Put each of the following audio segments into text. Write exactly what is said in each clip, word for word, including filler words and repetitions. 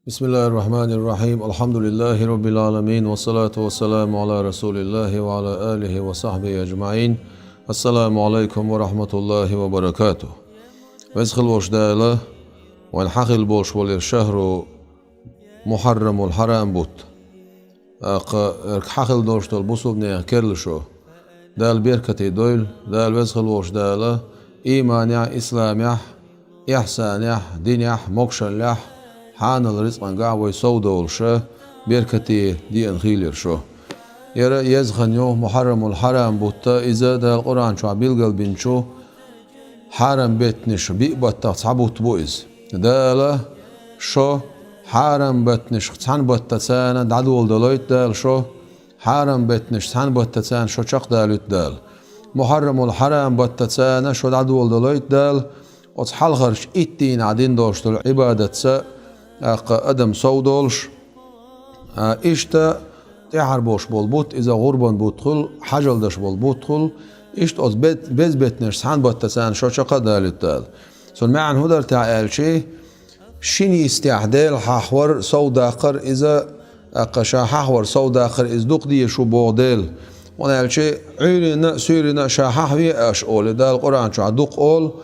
بسم الله الرحمن الرحيم. الحمد لله رب العالمين، والصلاة والسلام على رسول الله وعلى آله وصحبه أجمعين. السلام عليكم ورحمة الله وبركاته. Веза хила волчу Дала, вайн хьахила болуш волу шахьру Мухьаррамул Хьарам бутт. ТӀаккха хьахила долуш долу бусулбанех керла шо Дала беркате дойла. Дала, Веза хила волчу Дала, ийманехь, исламехь, ихьсанехь, динехь, могушаллехь, хьанал рицкъангахь вай совдолуша, беркате деана хийла шо. Яра еза хан ю, Мухьаррамул Хьарам бутт, иза Дала Къуръан чохь билгалбинчу хьарам беттанаш биъ баттах цхьа бутт бу иза. Дала шо хьарам беттанашха цхьана баттаца дӀадоладалийта Дала шо, хьарам беттанаш цхьана баттаца шо чекхдалуьйту Дала. Мухьаррамул Хьарам баттаца шо дӀадоладалийта Дала, оцу хьалхарчу итт дийнахь дина долуш долу Ӏибадатца, тӀаккха адам совдолуш, а, иштта тӀаьхьара болуш болу бутт, иза гӀурбан бутт хуьлу, хьажал деш болу бутт хуьлу, иштта оцу бет-, беза беттанаш цхьана баттаца шо чекхдалуьйту Дала. Цуьнан маьӀна хӀун дара техьа аьлчи, шина йистехь Дела хьахавар, совдаккхар иза, тӀаккха ша хьахавар, совдаккхар иза дукха дезаш ву боху Дела. ХӀунда аьлча Ӏуьйранна а, суьйранна а ша хьахаве аша олий, Дала Къуръан чохь дукха олу.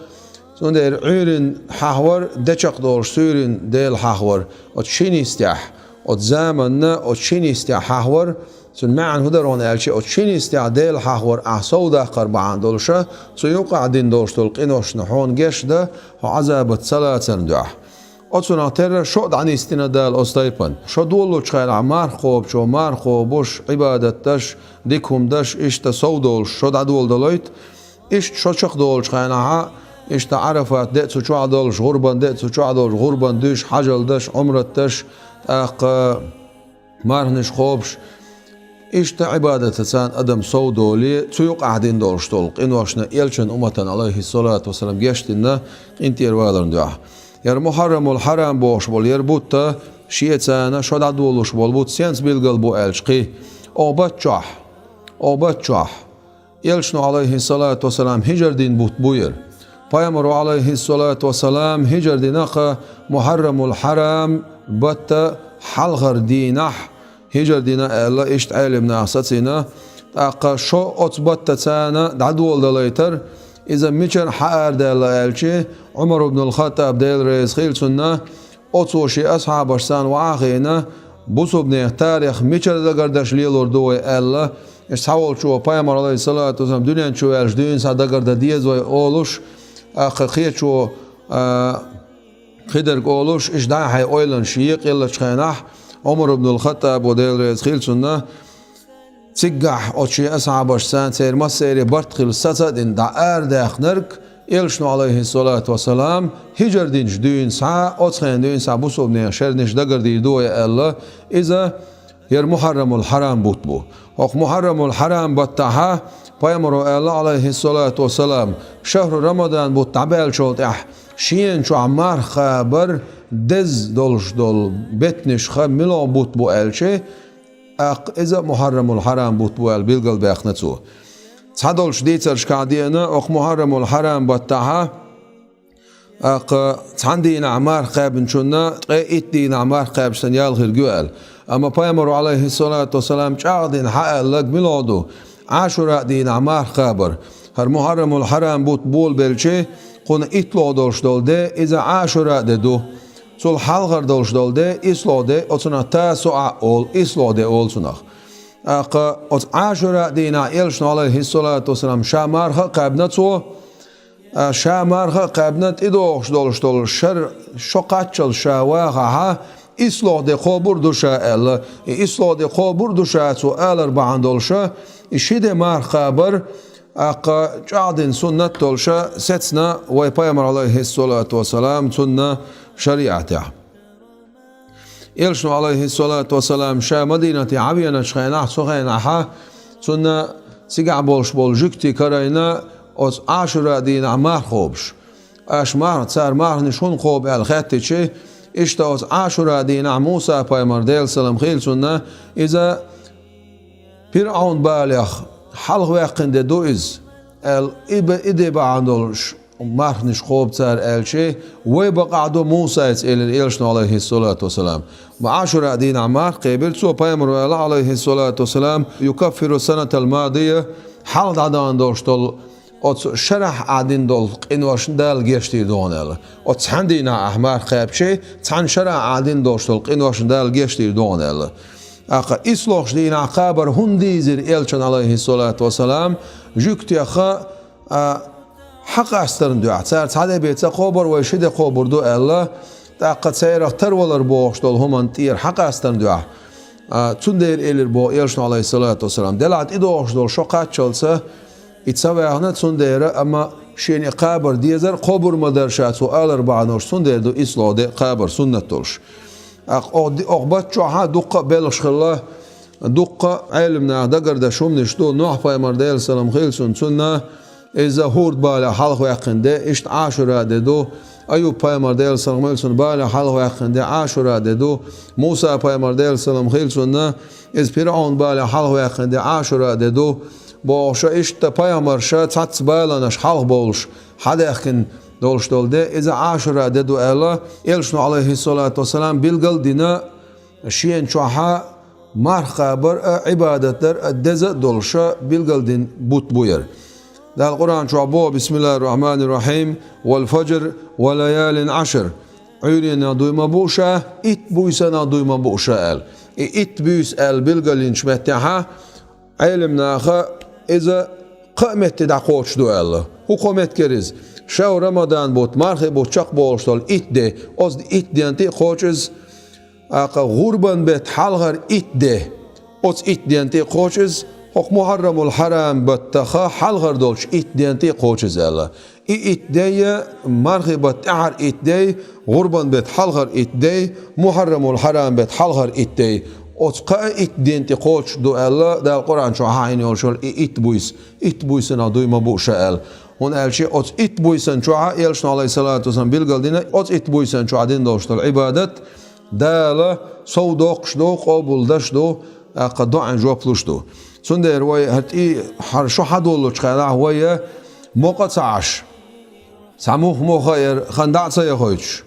Цундела Ӏуьйранна хьахавар де чекхдолуш, суьйранна Дела хьахавар, оцу шина йистехь, оцу заманна, оцу шина йистехь хьахавар, цуьнан маьӀна хӀун дара хьуна аьлча, оцу шина йистехь Дела хьахавар ахь совдаккхар бахьана долуша, цу юкъахь дина долуш долу къиношна хьуна гечдан, хьо Ӏазабаца ца лацарна дуьхьа. Оцунах терра шо а дӀанисдина Дала оцу тайпана. Шо долалучу хенахь марха кхобучо марха кхобуш, Ӏибадат даш, дика хӀума даш, иштта совдолуш шо дӀадоладалийта. Иштта шо чекхдолучу хенахьа, иштта Ӏарафат де а цу чохь долуш, гӀурбан де а цу чохь долуш, гӀурбан дуьйш, хьажал даш, Ӏумрат даш, тӀаккха марханаш кхобуш, иштта Ӏибадатаца адам совдолий, цу юкъахь дина долуш долу къиношна элчан умматан, Ӏалайхиссалату вассалам, гечдина къинтӀера валарна дуьхьа. Яра Мухьаррамул Хьарам бохуш болу яра бутт шеца шо дӀадолуш болу бутт сенца билгал бу аьлча кхин, оха бат чохь, оха бат чохь. Элчано, Ӏалайхиссалату вассалам, хӀижар дина бутт бу яра. Пайхамаро, Ӏалайхиссалату вассалам, хӀижар дина кха Мухьаррамул Хьарам батта хьалхара дийнахь хӀижар дина аьлла, иштта Ӏелам наха сацийна. ТӀаккха шо оцу баттаца дӀадоладалийтар, иза мичара хьаарадаьлла аьлчи, Ӏумар ибн ал-Хаттаб, Дела реза хила цунна, оцо шен асхьабашца ваха а хиъна, бусулбанех тарих мичара дагардаш лелор ду вай аьлла, иштта цхьаволчо Пайхамар, Ӏалайхиссалату вассалам, дуьнен чу ваьлча дуьйна схьа дагардан деза вай олуш, тӀаккха кхечо, а, кхидерг олуш, иштта дӀа-хьа ойланаш екъаеллачу хенахь, Ӏумар ибн ал-Хаттабо, Дела реза хила цунна, циггахь оцу шен асхьабашца церан массеран барт хилла саца а дина дӀа арадаьхнарг, элчано, Ӏалайхиссалату вассалам, хӀижар динчу дуьйна схьа, оцу хенахь дуьйна схьа бусулбанех шерниш дагардийр ду вай аьлла, иза яра Мухьаррамул Хьарам бутт бу. ХӀокху Мухьаррамул Хьарам баттахьа Пайхамаро аьлла, Ӏалайхиссалату вассалам, шахьру Рамадан бутт дӀабаьллачул тӀаьхьа шена чохь марха кхабар деза долуш долу беттанашха муьлха бутт бу аьлчи, тӀаккха иза Мухьаррамул Хьарам бутт бу аьлла билгалбаьккхина цо. Цхьадолчу дийцаршкахь деана, оха Мухьаррамул Хьарам баттахьа, тӀаккха цхьана дийнахь марха кхаьбначунна ткъе итт дийнахь марха кхаьбча санна ял хир ю аьлла. Амма Пайхамаро, Ӏалайхиссалату вассалам, чӀагӀдина хьааьлларг муьлха ду, Ӏашура дийнахь марха кхабар. ХӀара Мухьаррамул Хьарам бутт болабелчи, кхунна итталгӀа долуш долу де, иза Ӏашура де ду. Цул хьалхара долуш долу де, исслогӀа де, оцунах Тасуа олу, исслогӀа де олу цунах. ТӀаккха оцу Ӏашура дийнахь элчано, Ӏалайхиссалату вассалам, ша марха а кхаьбна цо, а, ша марха а кхаьбна, тӀедогӀуш долуш долу шар шо кхаччалц ша вахахьа, исслогӀа де кхобур ду ша аьлла, и исслогӀа де кхобур ду ша цо алар бахьана долуша, и ши де марха кхабар, тӀаккха чӀагӀдина суннат долуша сецна вай Пайхамар, Ӏалайхиссалату вассалам, цунна шариӀатехь. Элчано, Ӏалайхиссалату вассалам, ша Мадинате Ӏавеначу хенахь, цу хенахьа, цунна цигахь болуш болу жуьгти карайна оцу Ӏашура дийнахь марха кхобуш. Аша марха, цара марханаш хӀунда кхобу аьлла хаьттичи, иштта оцу Ӏашура дийнахь Муса-пайхамар, Делан салам хила цунна, иза ПирӀавн балех хьалхаваьккхина де ду иза, аьлла, и бе-, и де бахьана долуш, марханаш кхобу цара аьлча, вай бакъахь ду Мусайца, элира элчано, Ӏалайхиссалату вассалам. Ма Ӏашура дийнахь марха кхебира цо, пайхамара аьлла, Ӏалайхиссалату вассалам: «Юкаффиру санатал мадия», хьалха дӀадахана долуш долу оцу шарахь ахь дина долу къиношна Дала гечдийр ду хьуна аьлла. Оцу цхьана дийнахь ахь марха кхаьбча, цхьана шарахь ахь дина долуш долу къиношна Дала гечдийр ду хьуна аьлла. ТӀаккха ислохучу дийнахь кхабар хӀунда дийзира элчана, Ӏалайхиссалату вассалам, жуьгтех а, хьакъастарна дуьхьа. Цара цхьа де бен ца кхобура, вай ши де кхобур ду аьлла, тӀаккха церах тарвалар бохуш долу хӀуманна тӀера хьакъастарна дуьхьа. А, цундела элира боху элчано, Ӏалайхиссалату вассалам, делахь тӀедогӀуш долу шо кхаччалца и ца ваьхна, цундела, амма шена и кхабар дезара, кхобур ма дара ша цо алар бахьанаш, цундела ду исло де кхабар суннат долуш. ТӀаккха оха ди-, оха бат чохь а дуккха а белхаш хилла, дуккха а Ӏелам наха дагардеш хӀуманаш ду, Нохь-пайхамар, Делан салам хила цунна, цунна, иза ХӀурд балех хьалхаваьккхина де, иштта Ӏашура де ду, Аюб-пайхамар, Делан салам хила цунна, балех хьалхаваьккхина де Ӏашура де ду, Муса-пайхамар, Делан салам хила цунна, иза ПирӀун балех хьалхаваьккхина де Ӏашура де ду, бохуш, иштта пайхамарша цхьацца баланаш хьалхабовлуш хьадаьхкина долуш долу де, иза Ӏашура де ду аьлла, элчано, Ӏалайхиссалату вассалам, билгал а дина, шена чохь а марха кхабар а, Ӏибадат дар а деза а долуша билгал дина бутт бу яра. Дала Къуръан чохь боху: «Бисмиллахир-рахманир-рахим, вал фаджр, ва лаялин ашр». Ӏуьйренах дуй ма бу ша, итт буйсанах дуй ма бу ша аьлла. И итт буьйса аьлла билгалйинчу меттехь а, Ӏелам наха иза кхаа метте дӀакхочуш ду аьлла. ХӀун кхо меттигара иза? Шавр, Рамадан бутт, мархи бутт чекхболуш долу итт де, оцу итт ден тӀе а кхочу иза, тӀаккха гӀурбан бетта хьалхара итт де, оцу итт ден тӀе а кхочу иза, хӀокху Мухьаррамул-хьарам баттаха хьалхара долчу итт ден тӀе а кхочу иза аьлла. И итт дей, мархи бат тӀаьхьара итт дей, гӀурбан бет хьалхара итт дей, Мухьаррамул-хьарам бет хьалхара итт дей. Оцу кхаа итт ден тӀе кхочуш ду аьлла, Дала Къуръан чохь хьахийна йолуш йолу и итт буйса, итт буйсанах дуй ма бу ша аьлла. ХӀунда аьлча оцу итт буйсан чохь а, элчано, Ӏалайхиссалату вассалам, билгал дина, оцу итт буйсан чохь дина долуш долу Ӏибадат Дала сов доккхуш ду, къобалдеш ду, тӀаккха доӀан жоп луш ду. Цундела вай хӀара тӀе, хӀара шо хьадоллучу хенахь вай мокъа а ца Ӏаш, цхьа мух-муха а яра хан дӀа а ца яхуьйтуш,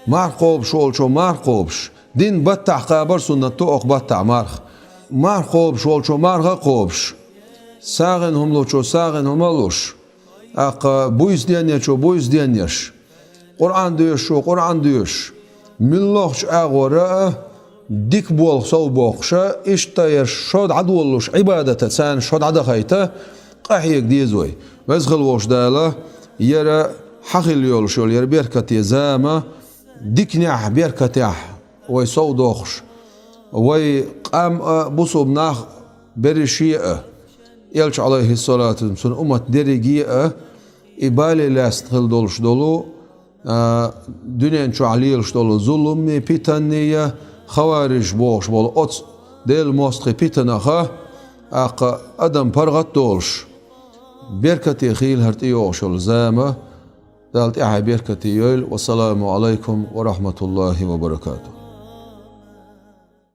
марха кхобуш волчо марха кхобуш, дин баттахь кхабар суннат ду, окху баттахь марха. Марха кхобуш волчо марха а кхобуш, сагӀина хӀума лучо сагӀина хӀума а луш, тӀаккха буьйса денъечо буьйса денъеш, Къуръан доьшучо Къуръан доьшуш, муьлххачу агӀора а дика болх сов боккхуша, иштта яра шо дӀадоллуш Ӏибадата царна шо дӀадахайта, къахьега деза вай. Веза хила волуш Дала, яра хьан хила йолуш йолу, яра беркате зама, диканехь, беркатехь вай сов дохуш, вай къам а, бусулба нах а, берриге а, элча, Ӏалайхиссалату вассалам, цуьнан уммат дерриге а, и бале лаьцна хила долуш долу, а, дуьнен чохь лелаш долу зуламий, питанний, хаварижаш бохуш болу оцу Делан мостагӀийн питанаха, тӀаккха адам паргӀат а долуш, беркате хийла хӀара тӀейогӀуш йолу зама, Дала тӀаьхье беркате йойла. Вассаламу Ӏалайкум ва рахьматуллахӀи ва баракатухӀ.